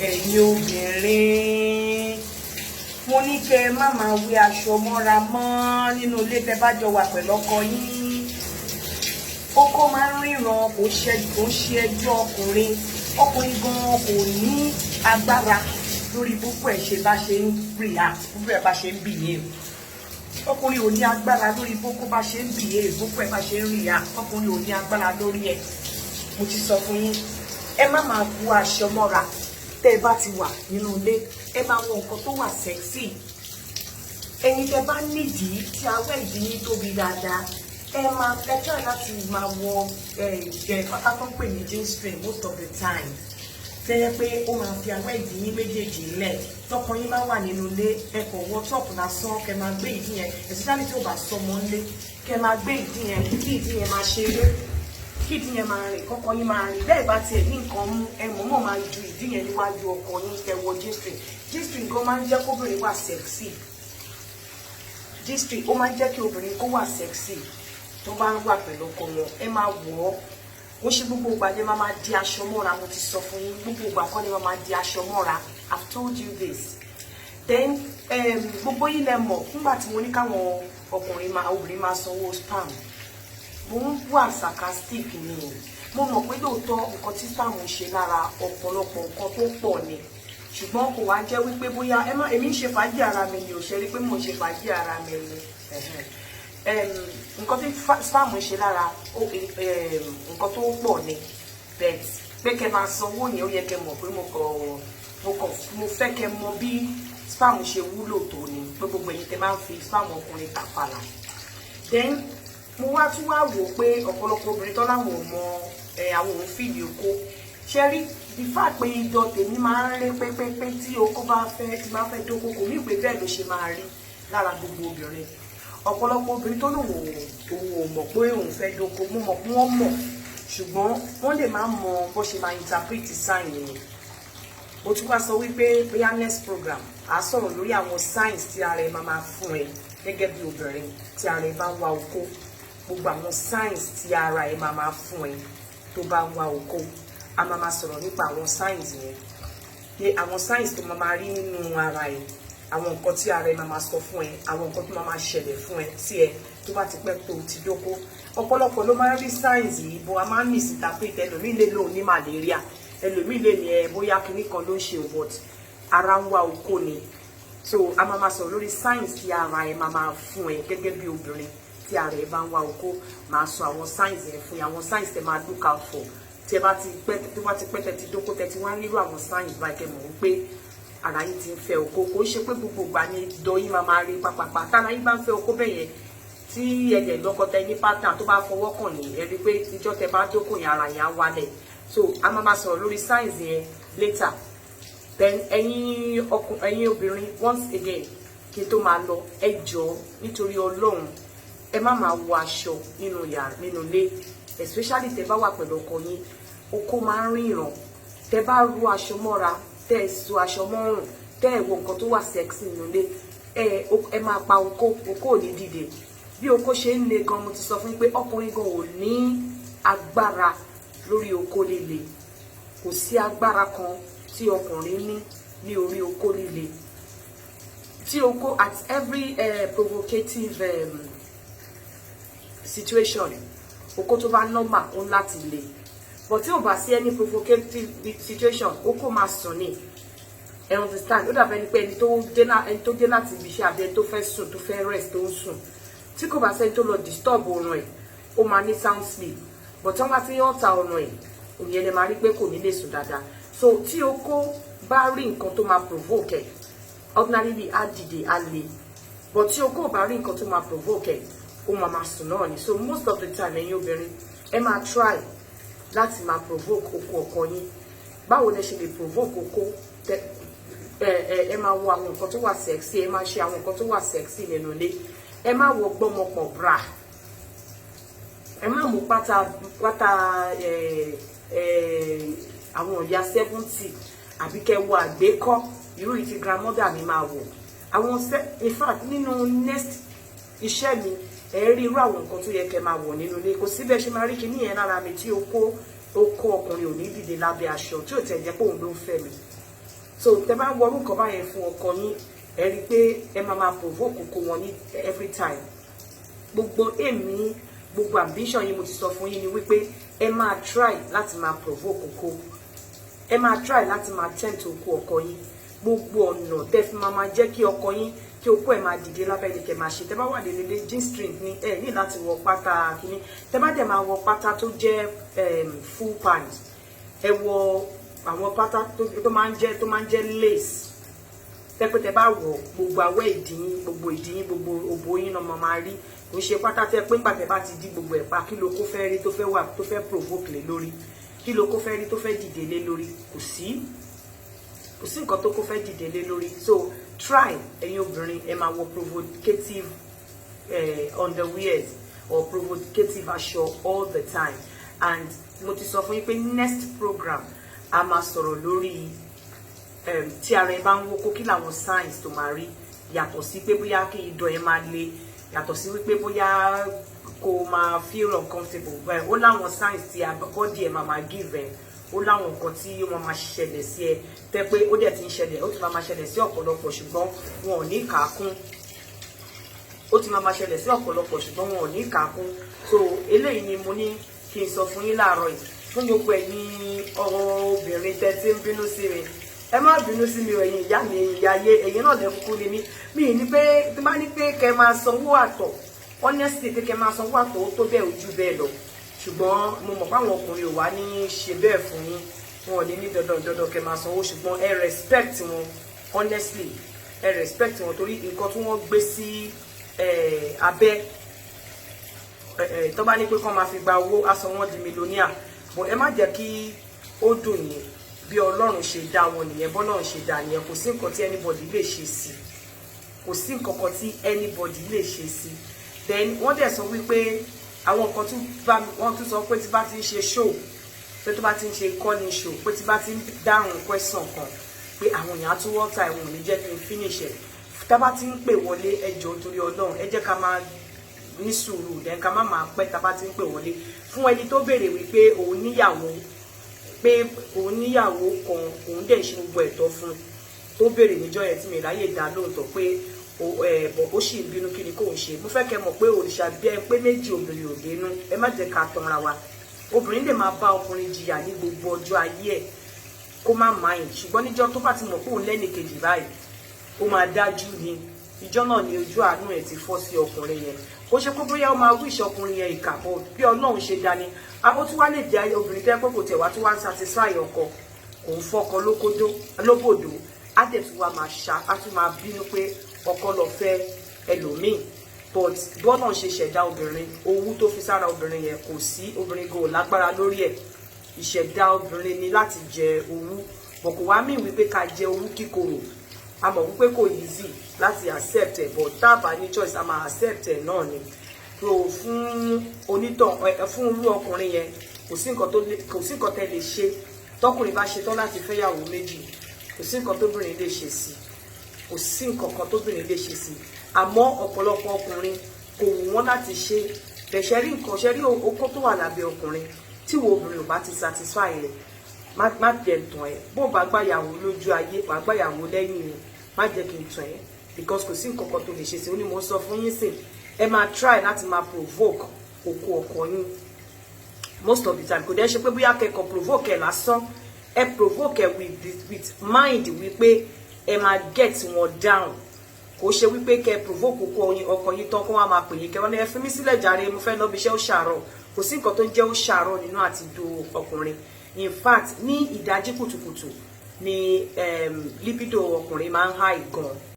Ẹ̀yin obìnrin, mo ní kẹ́ ẹ má máa wé aṣọ mọ́ra mọ́ nínú ilé tẹ́ bá jọ wà pẹ̀lú ọkọ yín. Okó máa ń ríran, kò ṣe kò ṣe ẹjọ́ ọkùnrin. Ọkùnrin gan-an kò ní agbára lórí púpọ̀ ẹ̀ ṣe bá ṣe ń react, púpọ̀ ẹ̀ bá ṣe ń behave. Ọkùnrin ò ní agbára lórí bókó bá ṣe ń behave, púpọ̀ ẹ̀ bá ṣe ń react. Ọkùnrin ò ní agbára lórí ẹ̀. Mo ti sọ fún yín, ẹ má máa bu aṣọ mọ́ra tẹ́ ẹ bá ti wà nínú ilé. Ẹ máa wọ nǹkan tó wà sexy. Ẹ̀yin tẹ́ bá nídìí, tí awẹ́ ìdí yín tóbi dáadáa, ẹ máa ẹ try láti máa wọ ẹ ẹ pátá tó ń pè ní G-string most of the time, tẹ́yẹ pé ó máa fi awẹ́ ìdí yín méjèèjì lẹ̀. Tọkọ yín bá wà nínú ilé, ẹ kàn wọ top lásán, kẹ́ máa gbé ìdí yẹn, especially tí ó bá sọmọ ńlé, kẹ́ máa gbé ìdí yẹn, kí ìdí yẹn máa ṣeré, kí ìdí yẹn máa rìn, kọ́kọ́ yín máa rìn. Bẹ́ẹ̀ bá tiẹ̀ ní nǹkan mú, ẹ mọ̀ọ́mọ̀ máa ju ìdí yẹn níwájú ọkọ yín, kẹ́ wọ G-string. G-string gan máa ń jẹ́ kóbìnrin wà sexy. G-string, ó máa ń jẹ́ kí obìnrin kó wà sexy tó bá ń wà pẹ̀lú ọkọ wọn. Ẹ máa wọ̀ ọ́. Ó ṣe gbogbo ìgbà ni máa máa di aṣọ mọ́ra. Mo ti sọ fún yín, gbogbo ìgbà kọ́ ni máa máa di aṣọ mọ́ra. I've told you this. Then gbogbo yín lẹ mọ̀, nígbà tí mo ní káwọn ọkùnrin máa, obìnrin máa sanwó sperm, mo ń wà sarcastic ni. Mo mọ̀ pé lóòótọ́, nǹkan tí sperm ń ṣe lára, ọ̀pọ̀lọpọ̀ nǹkan tó pọ̀ ni, ṣùgbọ́n kò wá jẹ́ wípé bóyá ẹ má èmi ń ṣe fàájì ara mi ni. Ò ṣe rí pé mò ń ṣe fàájì ara mi ni. Nǹkan tí sperm ń ṣe lára, nǹkan tó pọ̀ ni, but pé kẹ́ máa sanwó yẹn, ó yẹ kẹ́ mọ̀ pé mo kàn mo fẹ́ kẹ́ mọ̀ bí sperm ṣe wúlò tó ni, pé gbogbo ẹ̀yin tẹ́ máa ń fi sperm ọkùnrin tàfàlà. Then mo wá tún wá wò pé ọ̀pọ̀lọpọ̀ obìnrin tó láwọn ò mọ ẹ, àwọn òun fìdí okó ṣe rí. The fact pé idọ̀ tèmi máa ń rí pépépé tí okó bá fẹ́, tí máa fẹ́ dóko, kò ní pé bẹ́ẹ̀ ló ṣe máa rí lára gbogbo obìnrin. Ọ̀pọ̀lọpọ̀ obìnrin tó lòun òun ò mọ̀ pé òun fẹ́ dóko, mo mọ̀ pé wọ́n mọ̀, ṣùgbọ́n wọ́n lè má mọ bó ṣe máa interpret sign yẹn. Mo tún wá sọ wípé bóyá next program, à sọ̀rọ̀ lórí àwọn signs tí ara ẹ máa máa fún ẹ gẹ́gẹ́ bí obìnrin tí ara ẹ bá ń wá okó. Gbogbo àwọn signs tí ara ẹ máa máa fún ẹ tó bá ń wá okó, a máa máa sọ̀rọ̀ nípa àwọn signs yẹn, pé àwọn signs tó máa máa rí nínú ara ẹ, àwọn nǹkan tí ara ẹ máa máa sọ fún ẹ, àwọn nǹkan tó máa máa ṣẹlẹ̀ fún ẹ sí ẹ tó bá ti pẹ́ tó ti dóko. Ọ̀pọ̀lọpọ̀ ló máa ń rí signs yìí, bó a máa ń misinterpret. Ẹlòmíì lè lóun ní malaria, ẹlòmíì lè ní ẹ bóyá kinní kan ló ń ṣe, but ara ń wá okó ni. So a máa máa sọ̀rọ̀ lórí signs tí ara ẹ máa máa fún ẹ gẹ́gẹ́ bí obìnrin tí ara ẹ bá ń wá okó. Máa sọ àwọn signs yẹn fún yín, àwọn signs tẹ máa look out for tí ẹ bá ti pẹ́, tó bá ti pẹ́ tẹ́ ti dóko, tẹ́ ti wá nílò àwọn signs báyìí, kẹ́ mọ̀ wípé ara yín ti ń fẹ́ okó. Kò ń ṣe pé gbogbo ìgbà ni idọ̀ yín máa máa rí pápápá. Tára yín bá ń fẹ́ okó bẹ́ẹ̀ yẹn, tí ẹ̀jẹ̀ lọ́kọ tẹ ní partner tó bá fọwọ́ kàn yín, ẹ rí i pé ìjọ́ tẹ bá dóko yẹn, ara yẹn á wálẹ̀. So a máa máa sọ̀rọ̀ lórí signs yẹn later. Then ẹ̀yin ọkùn, ẹ̀yin obìnrin, once again, kí n tó máa lọ, ẹ jọ̀ọ́, nítorí Ọlọ́run, ẹ má máa wọ aṣọ nínú yàrá, nínú ilé, especially tẹ bá wà pẹ̀lú ọkọ yín. Okó máa ń ríran. Tẹ bá ru aṣọ mọ́ra, tẹ ẹ so aṣọ mọ́rùn, tẹ ẹ wọ nǹkan tó wà sexy nínú ilé, ẹ máa pa okó. Okó ò ní dìde. Bí okó ṣe ń le gan, mo ti sọ fún yín pé ọkùnrin gan ò ní agbára lórí okó líle. Kò sí agbára kan tí ọkùnrin ní ní orí okó líle. Tí okó, at every provocative situation, okó tó bá normal, ó ń láti le, but tí ò bá sí any provocative situation, okó máa sùn ní. Ẹ understand? Ó dàbí ẹni pé ẹni tó dé láti ibi iṣẹ́, àbí ẹni tó fẹ́ sùn, tó fẹ́ rest, tó ń sùn, tí kò bá sẹ́ni tó lọ disturb oorun ẹ̀, ó máa ní sound sleep, but tí wọ́n bá ti yàn ta ọ̀nà ẹ̀, òyìn ẹ̀ máa rí pé kò ní lè sùn dáadáa. So tí okó bá rí nǹkan tó máa provoke ẹ̀, ordinarily á dìde, á le, but tí okó bá rí nǹkan tó máa provoke ẹ̀, ó máa máa sùn náà ni. So most of the time, ẹ̀yin obìnrin, ẹ máa try láti máa provoke okó ọkọ yín. Báwo lẹ ṣe lè provoke okó? Ẹ ẹ ẹ máa wọ àwọn nǹkan tó wà sexy, ẹ máa ṣe àwọn nǹkan tó wà sexy nínú ilé. Ẹ má wọ gbọ́mọpọ̀ bra, ẹ má mú pátá pátá ẹ ẹ àwọn ìyá 70, àbí kẹ́ wọ àgbékọ́ irú yìí tí grandmother mi máa wọ̀. Àwọn, in fact, nínú next iṣẹ́ mi, ẹ rí irú àwọn nǹkan tó yẹ kẹ́ máa wọ̀ nínú ilé. Kò síbẹ̀ ṣe máa rí kinní yẹn lára mi tí ó kó ọkùnrin ò ní dìde lábẹ́ aṣọ, tí ò tẹ̀ jẹ́ pé òun ló ń fẹ́ mi. So tẹ bá ń wọrú nǹkan báyẹn fún ọkọ yín, ẹ rí i pé ẹ máa máa provoke okó wọn ní every time. Gbogbo èmi, gbogbo ambition yín, mo ti sọ fún yín ni wípé ẹ máa try láti máa provoke okó, ẹ máa try láti máa tempt okó ọkọ yín. Gbogbo ọ̀nà tẹ́ fi máa máa jẹ́ kí ọkọ yín, kí okó ẹ̀ máa dìde lábẹ́ ní kẹ́ máa ṣe. Tẹ́ bá wà nílé, G-string ní, ẹ ní láti wọ pátá kínní. Tẹ́ bá dẹ̀ máa wọ pátá tó jẹ́ full pant, ẹ wọ àwọn pátá tó máa ń jẹ́ lace, tẹ́ pé tẹ́ bá wọ̀, gbogbo awẹ́ ìdí yín, gbogbo ìdí yín, gbogbo òbò yín náà máa rí. Kò ń ṣe pátá tẹ́ pé ńgbà tẹ́ bá ti dí gbogbo ẹ̀ pa, kí ló kó fẹ́ rí tó fẹ́ wà, tó fẹ́ provoke lé lórí? Kí ló kó fẹ́ rí tó fẹ́ dìde lé lórí? Kò sí, kò sí nǹkan tó kó fẹ́ dìde lé lórí. So try, ẹ̀yin obìnrin, ẹ máa wọ provocative underwears or provocative aṣọ all the time. And mo ti sọ fún yín pé next program, a máa sọ̀rọ̀ lórí tí ara ẹ bá ń wókó, kí làwọn signs tó máa rí, yàtọ̀ sí pé bóyá kí idọ̀ ẹ máa le, yàtọ̀ sí wípé bóyá kó máa feel uncomfortable. Bẹ́ẹ̀, ó láwọn signs tí body ẹ máa máa give ẹ, ó láwọn nǹkan tí ó máa máa ṣẹlẹ̀ sí ẹ, tẹ́ pé ó dẹ̀ ti ń ṣẹlẹ̀, ó ti máa máa ṣẹlẹ̀ sí ọ̀pọ̀lọpọ̀, ṣùgbọ́n wọn ò ní kà á kún. Ó ti máa máa ṣẹlẹ̀ sí ọ̀pọ̀lọpọ̀, ṣùgbọ́n wọn ò ní kà á kún. So eléyìí ni mo ní kí n sọ fún yín láàárọ̀ yìí. Fún gbogbo ẹ̀yin ọ̀rọ̀ obìnrin tẹ́ tí ń bínú sí mi, ẹ má bínú sí mi o. Ẹ̀yin ìyá mi, ẹ̀yin ìyá ayé, ẹ̀yin náà lẹ kúkú ni mí. Mi ní pé tí bá ní pé kẹ́ máa sanwó àtọ̀, honestly, pé kẹ́ máa sanwó àtọ̀, ó tó bẹ́ẹ̀, ojú bẹ́ẹ̀ lọ. Ṣùgbọ́n mo mọ̀ páwọn ọkùnrin ò wá ní ṣe bẹ́ẹ̀ fún yín, wọn ò ní ní dandan dandan kẹ́ máa sanwó. Ṣùgbọ́n ẹ respect wọn, honestly, ẹ respect wọn, torí nǹkan tí wọ́n gbé sí abẹ́, tó bá ní pé kán máa fi gba owó, aṣọ wọn di millionaire. But ẹ má jẹ́ kí ó dùn yín. Bí Ọlọ́run ṣe dá wọn nìyẹn, bọ́lọ́run ṣe dá nìyẹn. Kò sí nǹkan tí anybody lè ṣe sí, kò sí nǹkan kan tí anybody lè ṣe sí. Then wọ́n dẹ̀ sọ wípé àwọn nǹkan tó bá wọ́n tún sọ pé tí bá ti ń ṣe show, pé tó bá ti ń ṣe calling show, pé tí bá ti ń dáhùn question kan, pé àwọn èèyàn á tún wọ́ta ẹ̀wọ̀n ní jẹ́ kí n finish ẹ̀. Tá bá ti ń pè wọlé, ẹ jọ̀ọ́, torí Ọlọ́run, ẹ jẹ́ ká máa ní sùúrù, then ká má máa pẹ́ tá bá ti ń pè wọlé. Fún ẹni tó béèrè wípé òun níyàwó, pé òun níyàwó kan, òun dẹ̀ ṣe gbogbo ẹ̀tọ́ fún, tó béèrè níjọ́ yẹn tí mi ráyè dá lóòótọ́, pé bọ̀ ó sì ń bínú, kí ni kóun ṣe? Mo fẹ́ kẹ́ mọ̀ pé òrìṣà bí ẹ pé méjì, obìnrin ò dénú. Ẹ má jẹ́ ká tanra wa. Obìnrin lè máa bá ọkùnrin jìyà ní gbogbo ọjọ́ ayé ẹ̀ kó má mind, ṣùgbọ́n níjọ́ tó bá ti mọ̀ pé òun lẹ́nì kejì báyìí, ó máa dájú ni. Ìjọ́ náà ni ojú àánú ẹ̀ ti fọ́ sí ọkùnrin yẹn. Kó ṣe pé bóyá ó máa wish ọkùnrin yẹn ìkà bọ̀, bí Ọlọ́run ṣe dání. Ó tún wá lè jẹ́ obìnrin tẹ́ pé kò tẹ̀ wá tún wá ń satisfy ọkọ, kò ń fọkọ lókódó lóbòdó, á dẹ̀ tún wá máa ṣá, á tún máa bínú pé ọkọ lọ fẹ́ ẹlòmíì. But bọ́nà ṣe ṣẹ̀dá obìnrin, owú tó fi sára obìnrin yẹn, kò sí, obìnrin kò lágbára lórí ẹ̀. Ìṣẹ̀dá obìnrin ni láti jẹ owú, but kò wá mí wípé ká jẹ owú kíkorò. A mọ̀ wípé kò easy láti accept ẹ̀, but tá a bá ní choice, a máa accept ẹ̀ náà ni. So fún onítàn, fún irú ọkùnrin yẹn, kò sí nǹkan tẹ́ lè ṣe. Tọkùnrin bá ṣetán láti fẹ́yàwó méjì, kò sí nǹkan tóbìnrin lè ṣe sí, kò sí nǹkan kan tóbìnrin lè ṣe sí. Àmọ́ ọ̀pọ̀lọpọ̀ ọkùnrin, kò wù wọ́n láti ṣe bẹ̀ṣẹ̀ rí nǹkan ṣe rí okó tó wà lábẹ́ ọkùnrin. Tí wo obìnrin ò bá ti satisfy rẹ̀, má jẹ́ tàn ẹ́. Bó bá gbàyàwó lójú ayé, wàá gbàyàwó lẹ́yìn rẹ̀. Má jẹ́ kí n tàn ẹ́, because kò sí nǹkan kan tó lè ṣe sí. Ó ní mo sọ fún yín sìn, ẹ máa try láti máa provoke okó ọkọ yín most of the time. Kò dẹ́ ṣe pé bóyá kẹ́kọ̀ọ́ provoke ẹ̀ lásán, ẹ provoke ẹ with mind wípé ẹ máa get wọn down. Kò ṣe wípé kẹ́ provoke okó ọkọ yín tán, kó wá máa pè yín, kẹ́ wọ́n ní, "Ẹ fi mí sílẹ̀ jàre, mo fẹ́ lọ bí iṣẹ́, ó ṣàárọ̀." Kò sí nǹkan tó ń jẹ́ ó ṣàárọ̀ nínú àti do ọkùnrin. In fact, ní ìdájí kùtùkùtù ni libido ọkùnrin máa ń high gan.